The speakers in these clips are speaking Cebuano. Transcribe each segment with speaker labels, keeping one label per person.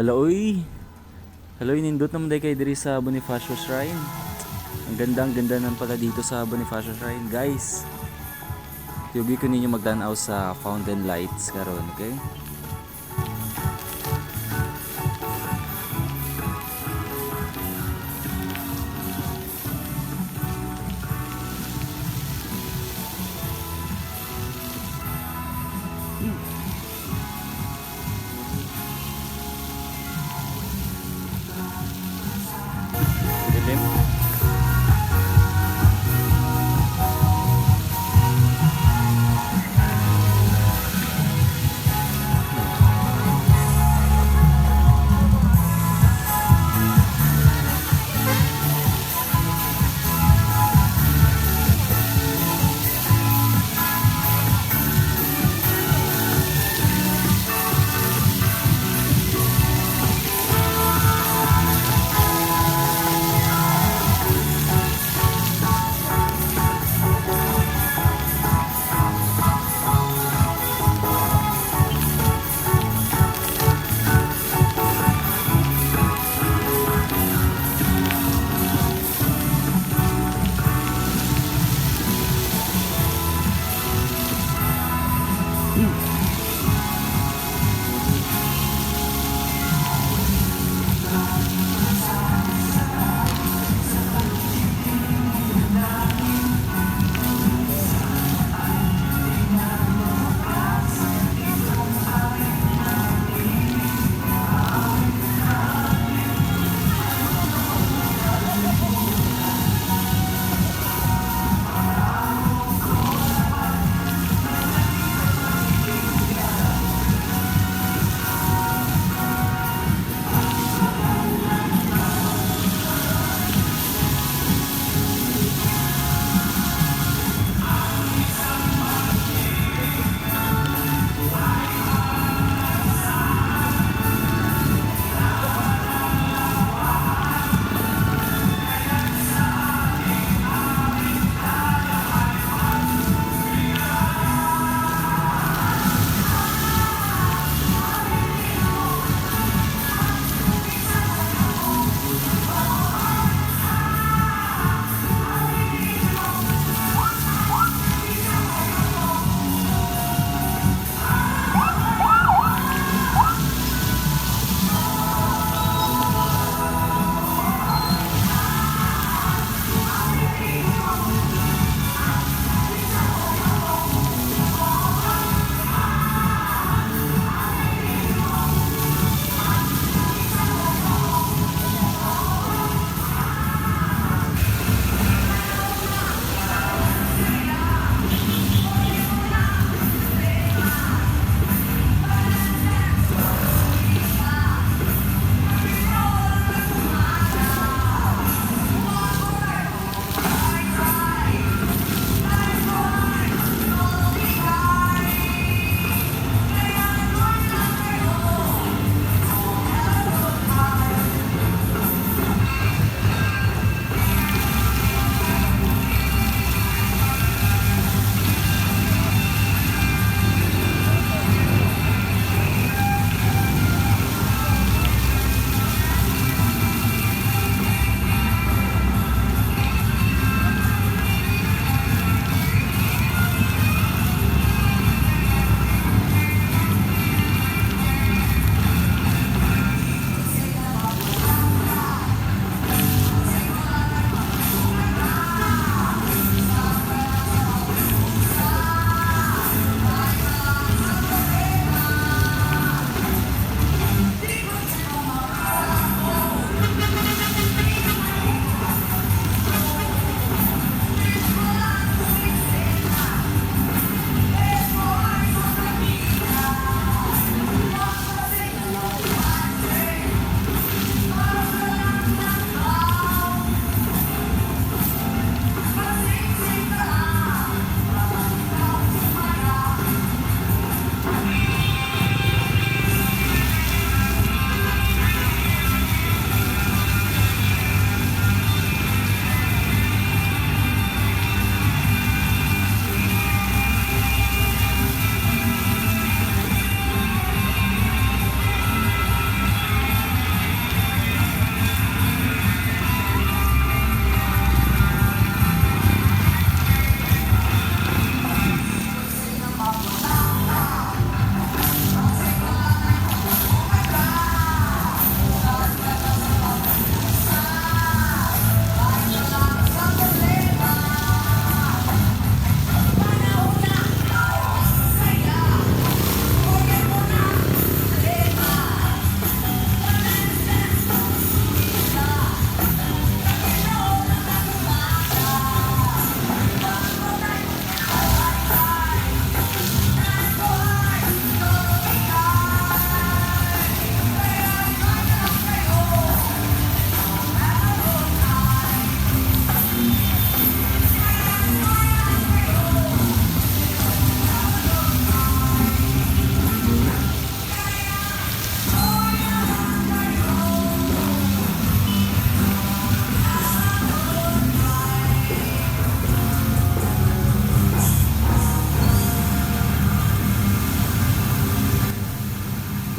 Speaker 1: Hello, uy. Hello, nindot naman diay kay diri sa Bonifacio Shrine. Ang ganda naman pala dito sa Bonifacio Shrine, guys. Tiyugi ko ninyo magtanaw sa fountain lights karon, okay? Dilim.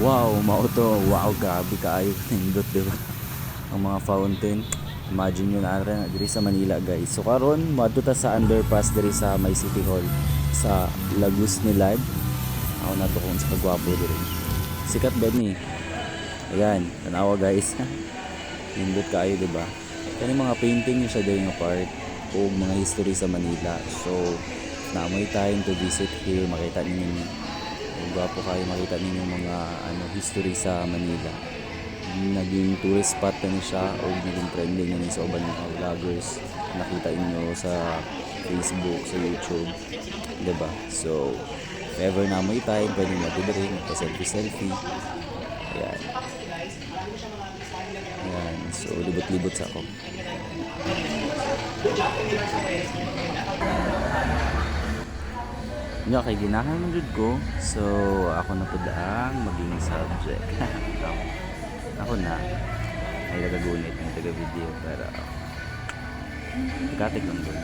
Speaker 1: Wow, mao to. Wow, grabe kaayo nindot, di ba? Ang mga fountain. Imagine yun na diri sa Manila, guys. So karon moadto ta sa underpass diri sa may City Hall sa Lagusnilad. Ako na to kung sa kagwapo diri. Sikat ba ni? Ayan, tanawa, guys. Nindot kaayo, di ba? Kani mga painting niya siya diri nga part o mga history sa Manila. So, naa moy time to visit here, makita ninyo ni. Ug gwapo kayo makita ninyo mga ano history sa Manila. Naging tourist spot na ni siya o naging trending na ni sa uban mga vloggers. Nakita ninyo sa Facebook, sa YouTube, 'di ba? So, if ever naa moy time, pwede mo diri magpa-selfie selfie. Ayan. Ayan. So, libot-libot sa ako. Nya kay ginahan man jud ko. So, ako na pud ang maging subject. Ako na. Ay taga-gunit, may taga-video pero katik lang doon.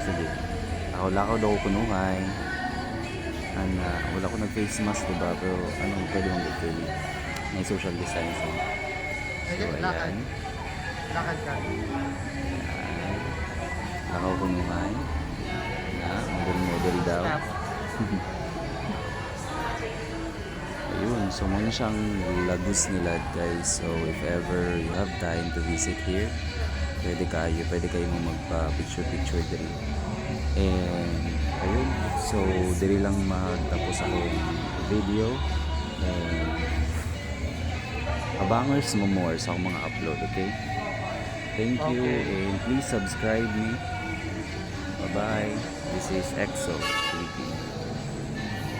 Speaker 1: Sige. Ako lakaw daw kunuhay. Ana, wala ko nag-face mask, diba? Pero ano, pwede mong okay. May social distancing. So, ayan.
Speaker 2: Lakad ka.
Speaker 1: Ayan. Lakaw kunuhay. Na, model model daw. Ayun, so muna siyang Lagusnilad, guys. So if ever you have time to visit here, pwede kayo mo magpa picture picture diri. And ayun, so diri lang magtapos akong video. And abangers mo more sa akong mga upload, okay? Thank you and please subscribe me. Bye-bye. This is EXO TV.